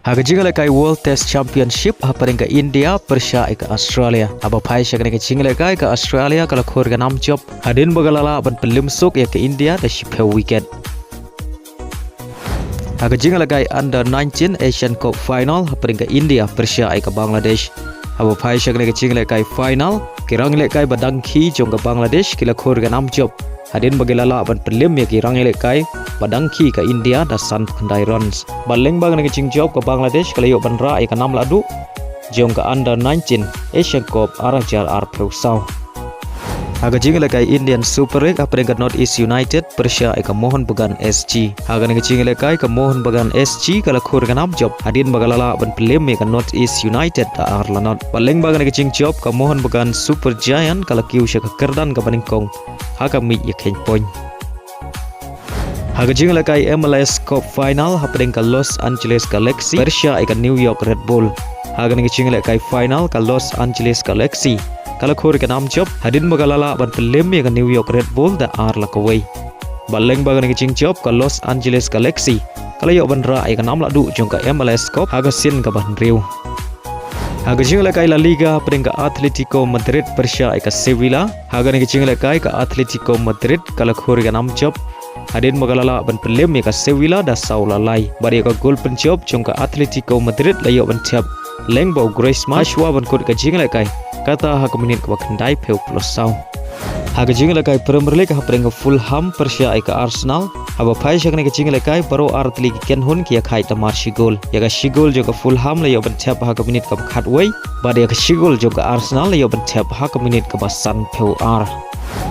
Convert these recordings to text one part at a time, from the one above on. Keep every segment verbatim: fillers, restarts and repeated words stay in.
Ha ka jingïalehkai World Test Championship hapdeng ka India pyrshah ïa ka Australia. Haba phai sha kane ka jingïalehkai ka Australia ka la khur ïa ka nam jop hadien ba ka la lah ban pynlem suk ïa ka India da shiphew wicket. Ha ka jingïalehkai Under nineteen Asian Cup Final hapdeng ka India pyrshah ïa ka Bangladesh. Haba phai sha kane ka jingïalehkai final, ki rangïalehkai ba dang khie jong ka Bangladesh ki la khur ïa ka nam jop hadien ba ki la lah ban pynlem ïa ki rangïalehkai ba dang khie ka India da sanphew khyndai runs. Bad lyngba kane ka jingjop ka Bangladesh ka la ïoh ban rah ïa ka nam lahduh jong ka Under nineteen Asian Cup ar hajar arphew saw. Ha ka jingïalehkai Indian Super League hapdeng ka North East United pyrshah ïa ka Mohun Bagan S G. Ha kane ka jingïalehkai ka Mohun Bagan S G ka la khur ïa ka nam jop hadien ba ka la lah ban pynlem ïa ka North East United da ar la not. Bad lyngba kane ka jingjop ka Mohun Bagan Super Giant ka la kiew sha ka kyrdan kaba nyngkong ha ka miej ïakheiñ point. Ha ka jingïalehkai M L S Cup Final hapdeng ka Los Angeles Galaxy pyrshah ïa ka New York Red Bull. Ha kane ka jingïalehkai final ka Los Angeles Galaxy ka la khur ïa ka nam jop hadien ba ka la lah ban pynlem ïa ka New York Red Bull da ar la kawei. Bad lyngba kane ka jingjop ka Los Angeles Galaxy ka la ïoh ban rah ïa ka nam lahduh jong ka M L S Cup ha ka sien kaba hynriew. Ha ka jingïalehkai La Liga hapdeng ka Atletico Madrid pyrshah ïa ka Sevilla. Ha kane ka jingïalehkai ka Atletico Madrid ka la khur ïa ka nam jop hadien ba ka la lah ban pynlem ïa ka Sevilla da saw la lai. Bad ïa ka gol pynjop jong ka Atletico Madrid la ïoh ban thep lyngba u Griezmann hashwa ban kut ka jingïalehkai, kata ha ka minit kaba khyndaiphew plus saw. Ha ka jingïalehkai Premier League hapdeng ka Fulham pyrshah ïa ka Arsenal. Haba phai sha kane ka jingïalehkai baroh ar tylli ki kynhun ki ïakhaid da mar shi gol. Ïa ka shi gol jong ka Fulham la ïoh ban thep ha ka minit kaba khatwei bad ïa ka shi gol jong ka Arsenal la ïoh ban thep ha ka minit kaba sanphew ar.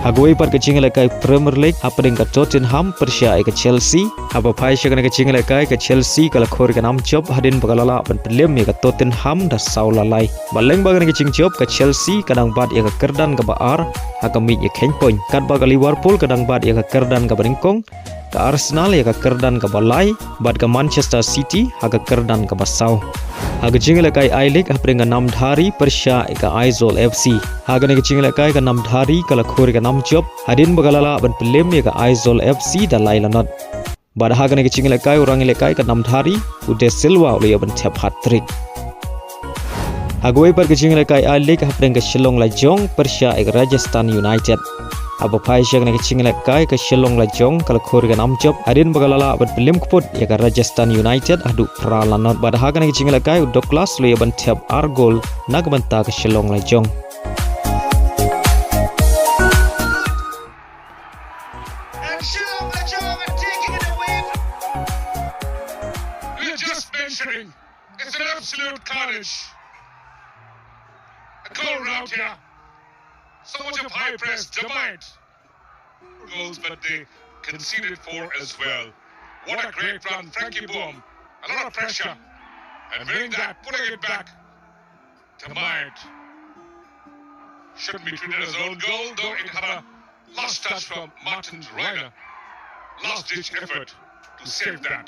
Ha kawei pat ka jingïalehkai Premier League hapdeng ka Tottenham pyrshah ïa ka Chelsea. Haba phai sha kane ka jingïalehkai ka Chelsea ka la khur ïa ka nam jop hadien ba ka la lah ban pynlem ïa ka Tottenham da saw la lai. Bad lyngba kane ka jingjop ka Chelsea ka dang bat ïa ka kyrdan kaba ar ha ka miej ïakheiñ point, katba ka Liverpool ka dang bat ïa ka kyrdan kaba nyngkong, ka Arsenal ïa ka kyrdan kaba lai bad ka Manchester City ha ka kyrdan kaba saw. Ha ka jingïalehkai I-League hapdeng ka Namdhari pyrshah ïa ka Aizawl F C. Ha kane ka jingïalehkai ka Namdhari ka la khur ïa ka nam jop hadien ba ka la lah ban pynlem ïa ka Aizawl F C da lai la not. Bad ha kane ka jingïalehkai u rangïalehkai ka Namdhari u De Silva u la ïoh ban thep hat-trick. Ha kawei pat ka jingïalehkai I-League hapdeng ka Shillong Lajong pyrshah ïa ka Rajasthan United. Haba phai sha kane ka jingïalehkai ka Shillong Lajong ka la khur ïa ka nam jop hadien ba ka la lah ban pynlem kput ïa ka Rajasthan United haduh phra la not. Bad ha kane ka jingïalehkai u Douglas u la ïoh ban thep ar gol na ka bynta ka Shillong Lajong. And Shillong Lajong are taking it away. We're just mentioning, it's an absolute carnage. A goal rout here. So much of high press, Jamaat. Goals, but they conceded four as well. What a great run, Frankie Boom. A lot of pressure. And winning that, putting it back. Jamaat shouldn't be treated as own goal, though it had a last touch from Martin Ryder. Last ditch effort to save that.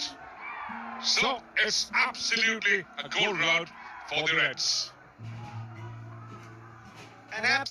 So it's absolutely a goal rout for the Reds. An abs-